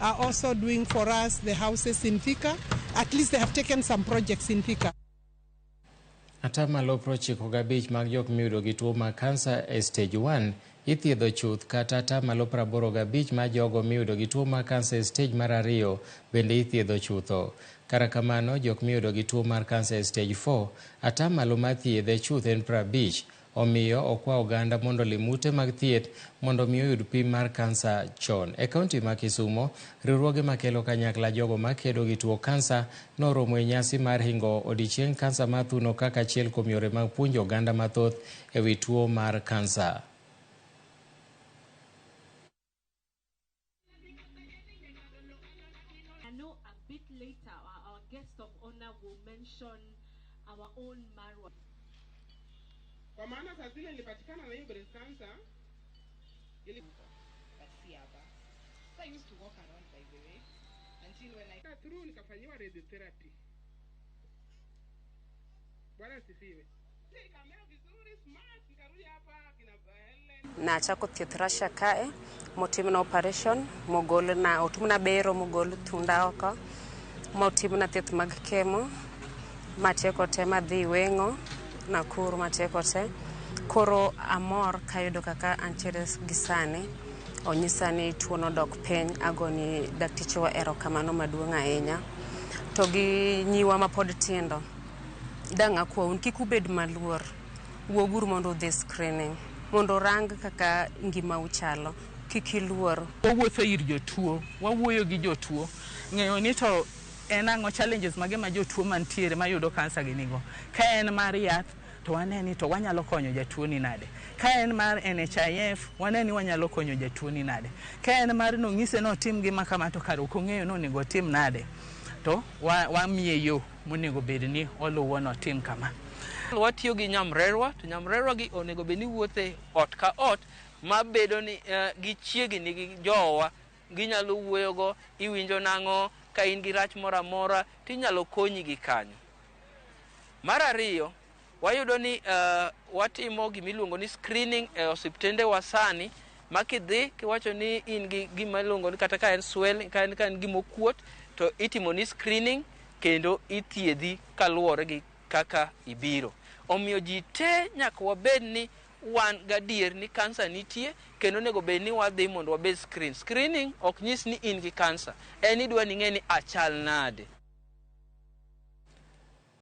are also doing for us the houses in Thika. At least they have taken some projects in Thika. 95% mag jok miyudo gi tuo mar kansa e stage 1 ithiedho chuth kata 85% mar jogo miyudo gi tuo mar kansa e stage mar 2 bende ithiedho chutho. Kata kamano, jok miyudo gi tuo mar kansa e stage 4, atamalo mar thiedhe chuth en 50. Omiyo okwa oganda mondo olim ute mag thieth mondo mi oyud pim mar kansa chon. E kaunti ma Kisumo, riwruoge makelo kanyakla jogo makedo gi tuo kansa noromo e nyasi mar hingo odiechieng kansa mar thuno kaka achiel kuom yore mag puonjo oganda mathoth e wi tuo mar kansa. I know a bit later our guest of honor will mention our own Marwa. Kwa maana saa zile nilipatikana na hiyo breast cancer ili But si hapa. So I used to walk around, by the way, until when I through nikafanyiwa radiotherapy. Bwana asifiwe. Nikamea vizuri smart, nikarudi hapa kina Helen. Nachako thieth Russia kae motimna operation mogolna otumna bero mogol thunda oko motimna thieth mag chemo matieko te madhi weng'o Nakuru matieko te koro amor kayudo kaka antiere gi sani onyisa ni tuo nodok piny agoni daktechewa erokamano maduong' ahinya to gi nyiwa mapod tindo dang' akwau kik ubed maluor wuoguru mondo udhi screening mondo orang kaka ngimau chalo kik iluor. Wawuotho ir jotuo, wawuoyo gi jotuo, ng'eyo ni to en ang'o challenges mage ma jotuo mantiere mayudo kansa gi nigo. Ka en mar yath to wane ni to wanyalo konyo jatuo ni nade. Ka en mar NHIF wane ni wanyalo konyo jatuo ni nade. Ka en mar nong'ise notim gima kama to kare ok ong'eyo ni onego otim nade. To wamiye yo monego bed ni oluwo notim kama. Watiyo gi nyamrerwa to nyamrerwa gi onego bed ni wuothe ot ka ot mabedo ni gichiegni gi jowa ginyalo wuoyogo iwinjo nang'o ka in gi rach moro amora tinyalo konyi gi kanyo. Mar ariyo, wayudo ni watimo gimiluongo ni screening e osiptende wa sani ma kidhi kiwacho ni in gi gima iluongo ni kata ka en swelling ka en gima okuot to itimo ni screening kendo ithiedhi kaluwore gi kaka ibiro. Omiyo ji te nyaka wabed ni wan gadier ni kansa nitie kendo onego bed ni wadhi mondo wabed screen. Screening ok nyis ni in gi kansa, en idwa ni ing'e ni achal nade.